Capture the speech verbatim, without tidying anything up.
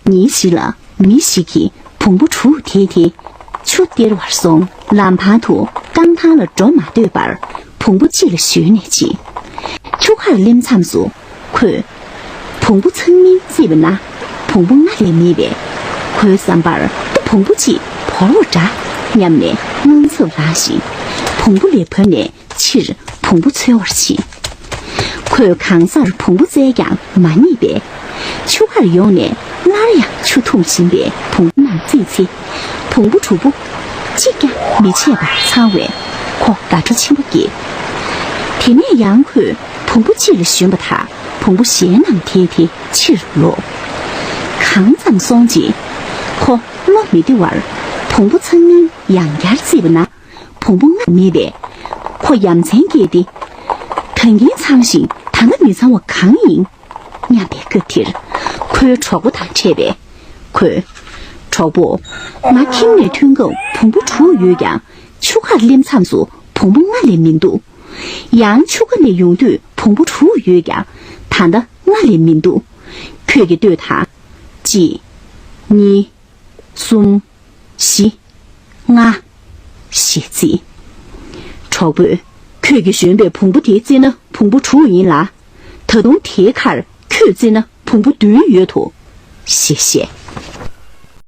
ཉིན་ཞིག་ལ་མི་ཞིག་གིས་བོང་བུ་དྲུག་དེད་དེ་ཆུ་སྟེར་བར་སོང་། ལམ་བར་དུ་རྐང་ཐང་ལ་འགྲོ་མ་འདོད་པར་བོང་བུ་གཅིག་ལ་ཞོན་ནས་ཕྱིན། ཆུ་ཁར་སླེབས་མཚམས་སུ་ཁོས་བོང་བུ་ཚང་མིན་བརྩིས་པ་ན་བོང་བུ་ལྔ་ལས་མེད་པས། ཁོའི་བསམ་པར་ད་བོང་བུ་གཅིག་བོར་བ་འདྲ་སྙམ་ནས་སྔངས་འཚབ་ལངས་ཤིང་བོང་བུ་ལས་བབས་ནས་ཕྱིར་བོང་བུ་འཚོལ་བར་ཕྱིན། ཁོས་གང་སར་བོང་བུ་བཙལ་ཀྱང་མ་རྙེད་པས། ཆུ་ཁར་ཡོང་ནས་སླར་ཡང་ཆུ་འཐུང་བཞིན་པའི་བོང་བུ་རྣམས་བརྩིས་ཚེ། བོང་བུ་དྲུག་པོ་གཅིག་ཀྱང་མི་ཆད་པར་ཚང་བས་ཁོ་དགའ་སྤྲོ་ཆེན་པོ་སྐྱེས། དེ་ནས་ཡང་ཁོས་བོང་བུ་གཅིག་ལ་ཞོན་པ་དང་བོང་བུ་གཞན་རྣམས་དེད་དེ་ཕྱིར་ལོག། གང་ཙམ་སོང་རྗེས་ཁོ་བློ་མི་བདེ་བར་བོང་བུ་ཚང་མིན་ཡང་བསྐྱར་བརྩིས་པ་ན། བོང་བུ་ལྔ་མེད་པས། ཁོ་ཡ་མཚན་སྐྱེས་ཏེ། ད་གིན་ཚང་ཞིང་ད་ལྟ་མི་ཚང་བ་གང་ཡིན། སྙམ་པའི་སྐབས་དེར་ཁོའི་གྲོགས་པོ་དང་འཕྲད་པས། ཁོས། གྲོགས་པོ། ང་ཁྱིམ་ནས་ཐོན་སྐབས་བོང་བུ་དྲུག་ཡོད་ཀྱང་ཆུ་ཁར་སླེབས་མཚམས་སུ་བོང་བུ་ལྔ་ལས་མི་འདུག། ཡང་ཆུ་ཁ་ནས་ཡོང་དུས་བོང་བུ་དྲུག་ཡོད་ཀྱང་ད་ལྟ་ལྔ་ལས་མི་འདུག། ཁྱོད་ཀྱིས་ལྟོས་དང་། གཅིག་གཉིས། གསུམ། བཞི། ལྔ། ཞེས་བརྩིས། གྲོགས་པོས། ཁྱོད་ཀྱིས་ཞོན་པའི་བོང་བུ་དེ་བརྩིས་ན་བོང་བུ་དྲུག་ཡིན་ལ། ད་དུང་དེའི་ཁར་ཁྱོད་བརྩིས་ན་བོང་བུ་བདུན་ཡོད་དོ། ཞེས་བཤད།